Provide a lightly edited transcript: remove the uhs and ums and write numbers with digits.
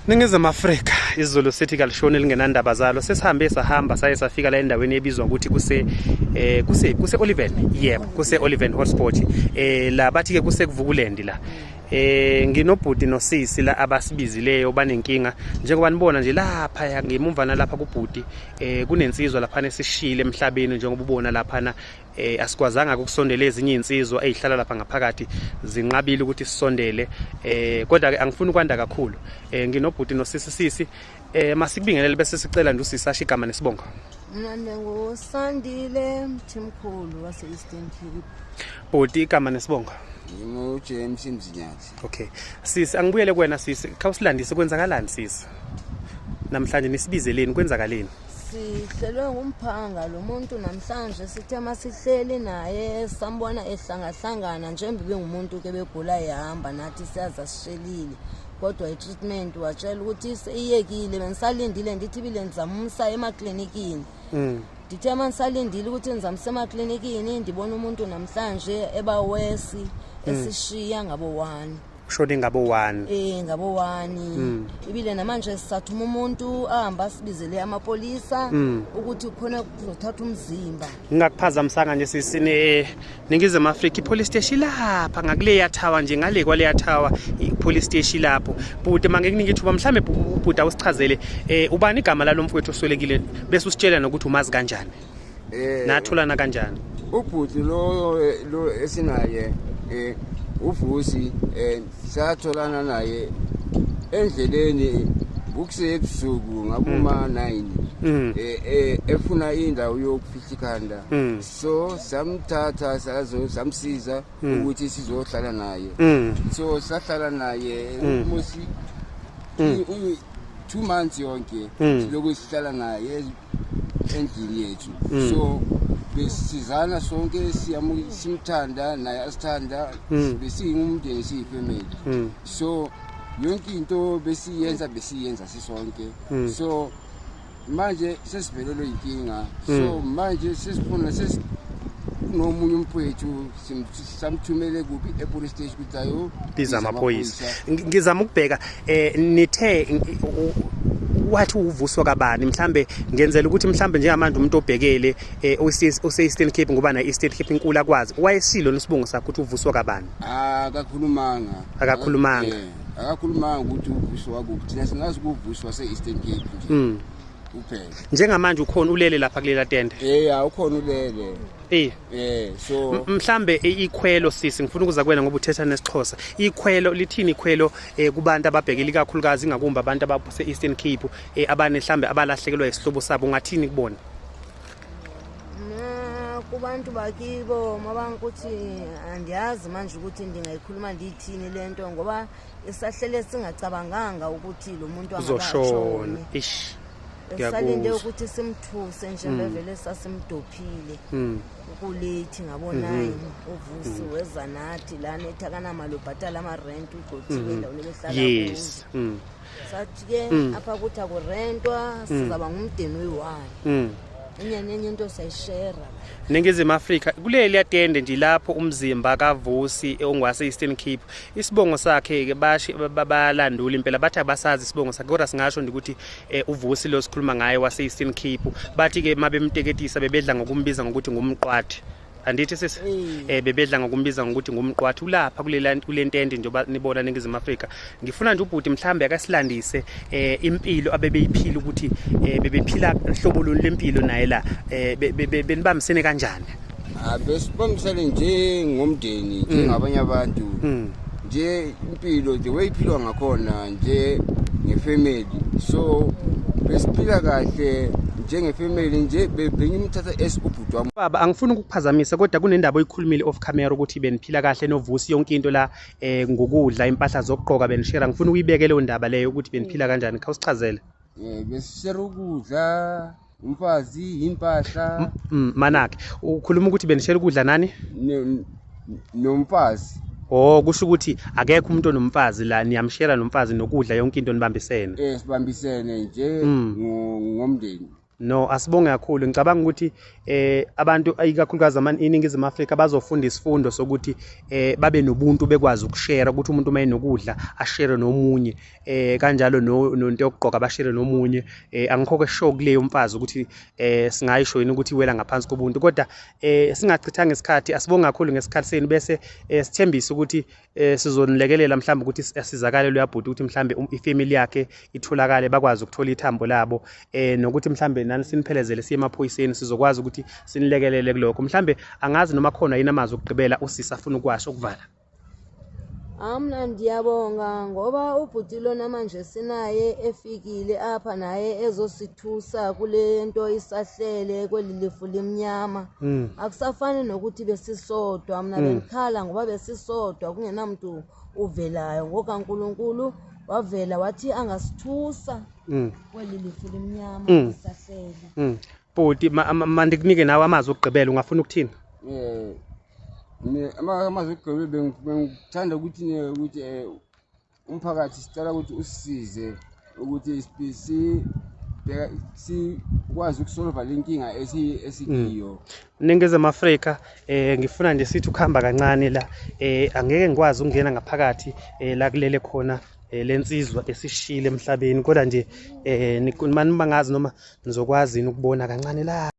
Ningizimu Afrika, isiZulu sithi kalishoni lingenandaba zalo. Sesihambe sahamba saye safika la endaweni ebizwa ukuthi kuse Oliven. Yebo, kuse Oliven Hotspot. La bathi ke kuse Kuvukuland la. Nginobhuti nosisi la abasibizileyo, banenkinga njengoba nibona nje lapha ngemumva nalapha kubhuti, kunensizwa lapha esishile emhlabeni njengoba ubona lapha. Asikwazanga ukusondela, ezinye izinsizwa ezihlala lapha ngaphakathi zinqabile ukuthi sisondele, kodwa ke angifuni ukwanda kakhulu. Nginobhuti nosisi. Sisi, masikubingelele bese sicela nje usisi asho igama nesibongo. Mna ndinguSandile Mthimkhulu wase-Eastern Cape. Bhuti, igama nesibongo? NginguJames Mzinyathi. Okay sisi, angibuyele kuwena sisi, khawusilandise, kwenzakalani sisi namhlanje? Nisibizeleni? Kwenzakaleni? Sihlelwe ngumphanga lo muntu namhlanje. Sithe masihleli naye sambona ehlangahlangana njengoba bengumuntu ke begula ehamba nathi, siyazi asishelile, kodwa i-treatment watshela ukuthi iyekile. Bengisalindile, ndithi bile ndizamsa emaklinikini. Ndithe uma ndisalindile ukuthi ndizamsa emaklinikini, ndibona umuntu namhlanje ebawesi, esishiya ngabo-1. Kushone ngabo 1? Ngabo 1. Ibile namanje sisathuma umuntu ahamba asibizele amapolisa ukuthi khona kuzothatha umzimba. Ngingakuphazamisanga nje sisi, Ningizimu Afrika, i-police station lapha ngakuleya tower nje, ngale kwaleya tower i-police station lapho. Bhuti, mangikunika ithuba mhlambe, bhuti, awusichazele ubani igama lalo mfowethu oswelekile, bese usitshela nokuthi umazi kanjani, natholana kanjani. Ubhuti lo esinaye, uVusi, satholana naye endleleni kusebusuku ngaboma 9, efuna indawo yokufihla ikhanda. So samthatha, sazo samsiza ukuthi sizohlala naye. So sahlala naye almost 2 months yonke, siloku sihlala naye endlini yethu. So besizana sonke, simthanda naye asithanda, besiyingumndeni, siyifamily. So yonke into besiyenza sisonke. So manje sesivelelwe inkinga, so manje sesifuna kunomunye umfowethu, samthumele kuphi, e-police station, ukuthi ayo biza amaphoyisa. Ngizama ukubheka, nithe wathi uvuswa kabani? Mhlambe ngenzela ukuthi mhlambe njengamanje umuntu obhekele ose-Eastern Cape, ngoba na Eastern Cape inkulu, akwazi wayesilo nesibongo sakhe ukuthi uvuswa kabani. Akakhulumanga. Akakhulumanga. Akakhulumanga ukuthi uvuswa kuphi. Thina singazi ukuvuswa se-Eastern Cape nje kuphela. Njengamanje ukhona ulele lapha kulela tende? Ukhona ulele. So Mhlambe ikhwelo sisi, ngifuna ukuza kuwena ngoba uthetha nesiXhosa. Ikhwelo lithini, ikhwelo kubantu ababhekile, ikakhulukazi ingakumbi abantu abase Eastern Cape, abane mhlambe abalahlekelwa isihlobo sabo, ungathini kubona? Mna kubantu bakibo mabankuthi andiyazi manje ukuthi ndingayikhuluma ndiyithini le nto, ngoba isahlele singacabanganga ukuthi lo muntu uzoshona. angakatshoni. Ish. Esalinde Ngiyakuzwa. ukuthi simthuse njengoba vele sasimdophile ukulethi ngabo-9. UVusi weza nathi lana, ethi akanamali ubhatala amarenti, ugqothiwe endaweni ebehlala kuzo. Sathi ke apha kuthi akurentwa, sizaba ngumdeni oyi-one. Enye nenye into siyayishera. Ningizimu Afrika, kuleli tende nje lapho umzimba kaVusi ongwase Eastern Cape, isibongo sakhe ke bashi balandula impela, bathi abasazi isibongo sakhe, kodwa singasho nje ukuthi uVusi lo sikhuluma ngaye wase Eastern Cape, bathi ke mabemteketisa bebedla ngokumbiza ngokuthi ngumqwathi, andithi sisi? Bebedla ngokumbiza ngokuthi ngumqwathi. Ulapha kulela kulentende njengoba nibona, Ningizimu Afrika. Ngifuna nje ubhuti mhlambe akasilandise impilo abebeyiphila, ukuthi bebephila hlobo luni lempilo naye la, benibambisene kanjani? Besibambisane njengomndeni, njengabanye abantu nje. Impilo the way iphilwa ngakhona nje ngefamily, so besiphila kahle njengefamily nje, bengimthatha as ubhuti wami. Baba, angifuni ukukuphazamisa, kodwa kunendaba oyikhulumile off camera ukuthi beniphila kahle noVusi, yonke into la, ngokudla, impahla zokugqoka benishare. Ngifuna ukuyibeke leyo ndaba leyo ukuthi beniphila kanjani, khawusichazele. Besishare ukudla, umfazi, impahla. Manakhe ukhuluma ukuthi benishare ukudla nani? Nomfazi. Oh, kusho ukuthi akekho umuntu onomfazi la, niyamshare nomfazi nokudla, yonke into nibambisene. Sibambisene nje ngomndeni. No, asibonge kakhulu. Ngicabanga ukuthi abantu ikakhulukazi iNingizimu Afrika bazofunda isifundo sokuthi babe nobuntu, bekwazi ukushare, ukuthi umuntu uma enokudla ashare nomunye, kanjalo nonto yokugqoka bashare nomunye. Angikho ke sure kuleyo mfazi ukuthi singayisho yini ukuthi iwela ngaphansi kobuntu, kodwa singachithanga isikhathi. Asibonge kakhulu ngesikhathi senu, bese sithembise ukuthi sizonilekelela mhlawumbe ukuthi asizakale loya bhuti, ukuthi mhlawumbe ifamily yakhe itholakale, bakwazi ukuthola ithambo labo, nokuthi mhlawumbe nani siniphelezele siye emaphoyiseni, sizokwazi ukuthi sinilekelele kulokho. Mhlawumbe angazi noma khona yini amazwi okugqibela usisi afuna ukuwasho ukuvala. Mna ndiyabonga ngoba ubhuti lona manje sinaye efikile apha naye ezosithusa kule nto isahlele kweli lifu limnyama. Akusafani nokuthi besisodwa. Mna bendikhala ngoba besisodwa kungenamntu uvelayo, ngokaNkulunkulu wavela wathi angasithusa kweli lifu limnyama isahlele. Bhuti, mandikunike nawe amazwi okugqibela, ungafuna ukuthini? Amazwi okugqibela, bengithanda ukuthi ukuthi umphakathi sicela ukuthi usisize ukuthi sikwazi ukusolva le nkinga esikiyo. Ningizimu Afrika, ngifuna nje sithi ukuhamba kancane la, angeke ngikwazi ukungena ngaphakathi la kulele khona lensizwa esishile emhlabeni, kodwa nje mangazi noma nizokwazi yini ukubona kancane la.